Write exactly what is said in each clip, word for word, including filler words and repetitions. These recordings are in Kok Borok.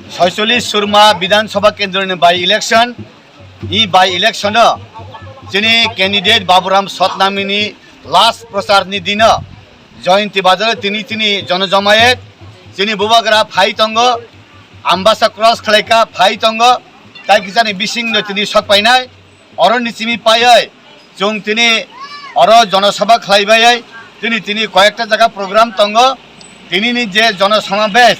Soicholish Surma Bidhan Sabha Kendro ni by election, i by election o chini candidate Baburam Satnami ni last prochar ni dino Jayanti Bazar o tini tini jonojamayet chini bubagra phai tongo, Ambasa cross khlaika phai tongo, tai kisa ni bising no tini sok painai. Oro ni simi paioi chwng tini oro jonosabha khlai baioi, tini tini koyekta jaga program tongo. Tini ni je jonosamabesh,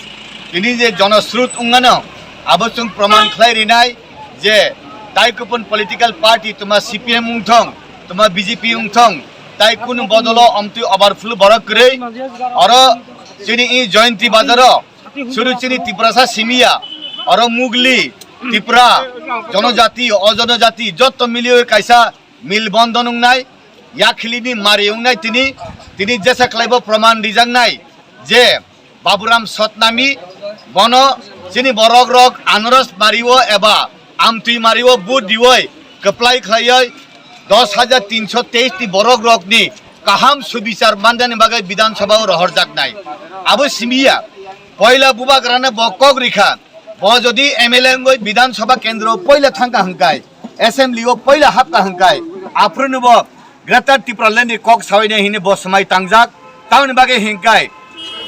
tini je jonosrut wngmano, abo chwng proman khlai rinai je tai kupun political party, tuma C P M wngthong, tuma B J P wngthong, tai kunu bodolo omtwi overflow borok kwrwi. Oro chini i Jayanti Bazar o Suru chini Tiprasa simiya, oro Mugli, Tipra, Jonojati, Ojonojati, jotto miliyo kaisa milbondon wngnai, yakhilini mari wngnai tini, tini jesa khlaibo proman rijaknai je Baburam Satnami bono chini borok rok anaros mario eba amtwi mario vote dioi kwplai khlaioi dos hajar tinso teis ni borok rokni kaham subichar mandani bagwi Bidhan Sabha o rohorjaknai. Abo simiya, poila bubagrano bo kok rikha, bo jodi M L A wngwi Bidhan Sabha kendro poila thangka hwnkhe, assembly o poila hapka hwnkhe, aphuru no bo Greater Tipraland ni kok sawi nai hini bo swmai tangjak. Tamoni bagwi hwnkhe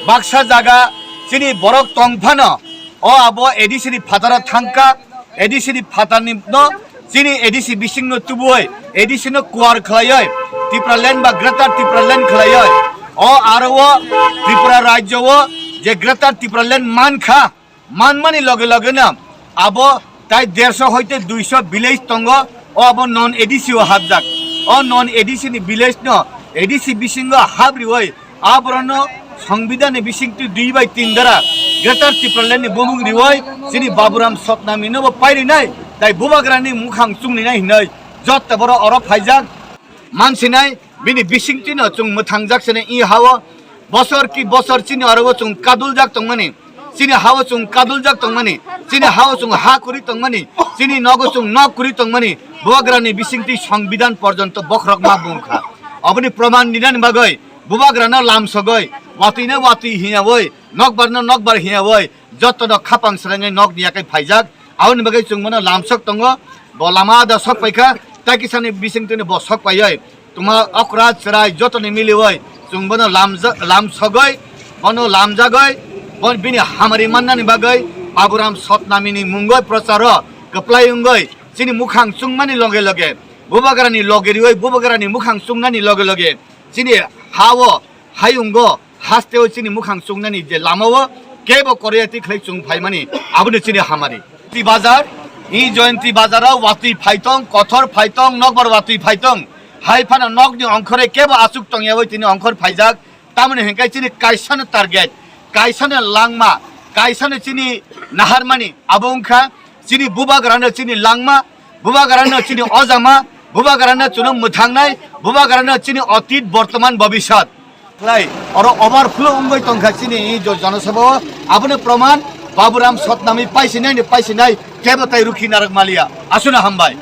baksa jaga chini borok tong phano o abo A D C ni phataro thangka, A D C ni phatarni no chini A D C bisingno tubui A D C no kuar khlaioi Tipraland ba Greater Tipraland khlaioi. O aro o Tripura rajyo o je Greater Tipraland mankha, manmani loge loge no abo tai derso hoite duiso village tongo, o abo non A D C o hapjak. O non A D C ni village no A D C bisingo habrioi aborokno Songbidan ni bisingtwi dui bai tin dara Greater Tipraland ni bumung rioi chini Baburam Satnami no bo pairinai, tai bubagrani mukhang chungninai hinoi joto borok oro phaijak. Mansinai bini bisingtwi no chwng mwthangjak sene i hao bosor ki bosor chini oro o chwng kaduljak tongmani, chini hao chwng kaduljak tongmani, chini hao chwng ha kwrwi tongmani, chini nogo chwng nok kwrwi tongmani, bubagrani bisingtwi Songbidan porjonto bokhorok ma bumkha. Oboni proman ninani bagwi bubagrano lamsogoi, watwino watwi hiyaoi, nokbarno nokbar hiyaoi, jotono khapang srengwi nokni yakai phaijak. Aboni bagwi chwng bono lamsok tongo, bo lama da sok paikha, tai kisani bisingtwino bo sok paioi. Tuma okra chwrai jotoni milioi chwng bono lamja-, lamsogoi, bono lamjagoi, bon bini hamari mannani bagwi Baburam Satnamini mungoi procharo kwplai wngoi chini mukhang chungmani loge loge, bubagrani loge rioi bubagrani mukhang chungnani loge loge chini hao hayungo hasteo chini mukhang chungnani je lamao kebo koriyati khlai chung phaimani, abono chini hamari. Jayanti Bazar, i Jayanti Bazar o watwi phaitong, kothor phaitong, nokbar watwi phaitong, hai phano nokni ongkhore kebo achuk tongyawi tini ongkhor phaijak, tamoni hwnkhe chini kaisano target, kaisano langma, kaisano chini naharmani, abo wngkha chini bubagrano chini langma, bubagrano chini ojama, bubagrano chwngno mwthangnai, bubagrano chini otit, bortoman, bobisot. Khlai, oro overflow wngwi tongkha chini jo-, jonosabha o, abono proman, Baburam Satnami paisinai ni paisinai, kebo tai rukhi narwk maliya. Aswkno hambai.